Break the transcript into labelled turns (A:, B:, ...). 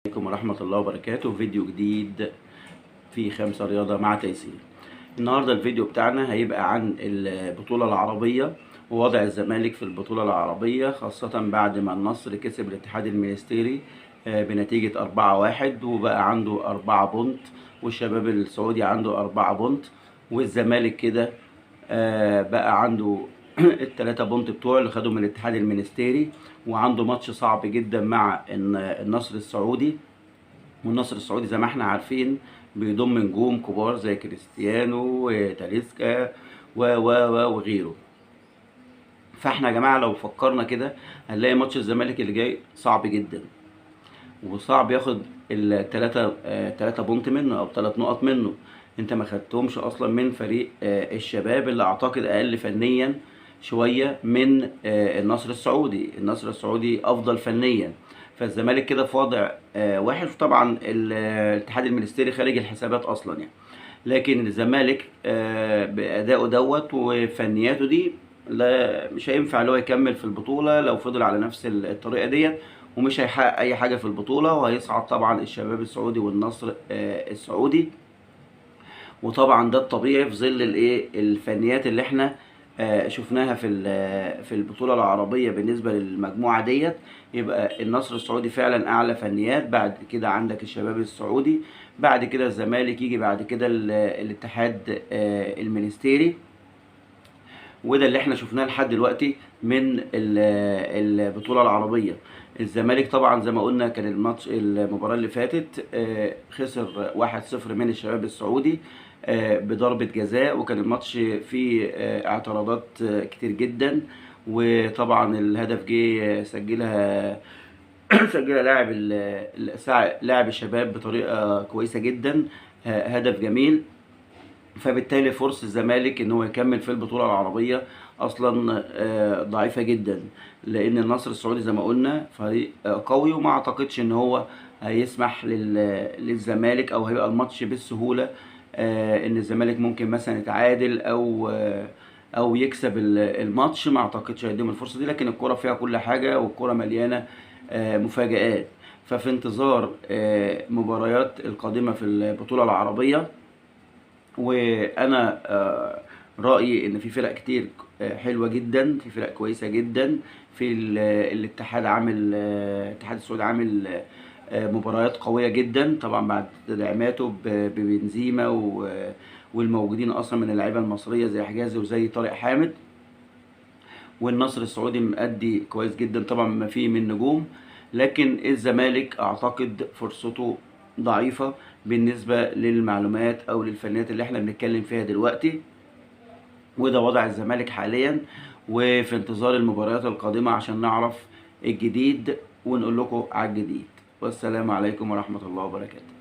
A: عليكم ورحمة الله وبركاته. فيديو جديد في خمسة رياضة مع تيسير. النهاردة الفيديو بتاعنا هيبقى عن البطولة العربية ووضع الزمالك في البطولة العربية، خاصة بعد ما النصر كسب الاتحاد المنستيري بنتيجة 4-1 وبقى عنده 4 point، والشباب السعودي عنده 4 point، والزمالك كده بقى عنده ال3 point بتوعه اللي خدوا من الاتحاد المنستيري، وعنده ماتش صعب جدا مع النصر السعودي. والنصر السعودي زي ما احنا عارفين بيضم نجوم كبار زي كريستيانو وتاليسكا و و و وغيره. فاحنا يا جماعة لو فكرنا كده هنلاقي ماتش الزمالك اللي جاي صعب جدا، وصعب ياخد التلاتة point منه او 3 نقط منه. انت ما خدتهمش اصلا من فريق الشباب اللي اعتقد اقل فنيا شوية من النصر السعودي. النصر السعودي افضل فنيا، فالزمالك كده في وضع وحش. طبعا الاتحاد المنستيري خارج الحسابات اصلا يعني، لكن الزمالك بادائه دوت وفنياته دي لا، مش هينفع اللي هو يكمل في البطولة لو فضل على نفس الطريقة ديت، ومش هيحقق اي حاجة في البطولة، وهيصعد طبعا الشباب السعودي والنصر السعودي. وطبعا ده الطبيعي في ظل الايه الفنيات اللي احنا شفناها في البطولة العربية بالنسبة للمجموعة ديت. يبقى النصر السعودي فعلا اعلى فنيات، بعد كده عندك الشباب السعودي، بعد كده الزمالك، يجي بعد كده الاتحاد المنستيري. وده اللي احنا شفناه لحد دلوقتي من البطولة العربية. الزمالك طبعا زي ما قلنا كان الماتش المباراة اللي فاتت خسر 1-0 من الشباب السعودي بضربة جزاء، وكان الماتش فيه اعتراضات كتير جدا، وطبعا الهدف جه سجلها لاعب الشباب بطريقة كويسة جدا، هدف جميل. فبالتالي فرصة الزمالك ان هو يكمل في البطولة العربية اصلا ضعيفة جدا، لان النصر السعودي زي ما قلنا فريق قوي، وما اعتقدش ان هو هيسمح للزمالك او هيبقى الماتش بالسهولة ان الزمالك ممكن مثلا يتعادل او يكسب الماتش. ما اعتقدش هيديهم الفرصة دي، لكن الكرة فيها كل حاجة، والكرة مليانة مفاجآت. ففي انتظار مباريات القادمة في البطولة العربية، وانا رايي ان في فرق كتير حلوة جدا، في فرق كويسة جدا، في الاتحاد عامل الاتحاد السعودي عامل مباريات قوية جدا، طبعا بعد تدعيماته ببنزيما والموجودين اصلا من اللعيبة المصرية زي حجازي وزي طارق حامد. والنصر السعودي مأدي كويس جدا طبعا ما فيه من نجوم، لكن الزمالك اعتقد فرصته ضعيفة بالنسبة للمعلومات او للفنيات اللي احنا بنتكلم فيها دلوقتي. وده وضع الزمالك حاليا، وفي انتظار المباريات القادمة عشان نعرف الجديد ونقول لكم على الجديد. والسلام عليكم ورحمة الله وبركاته.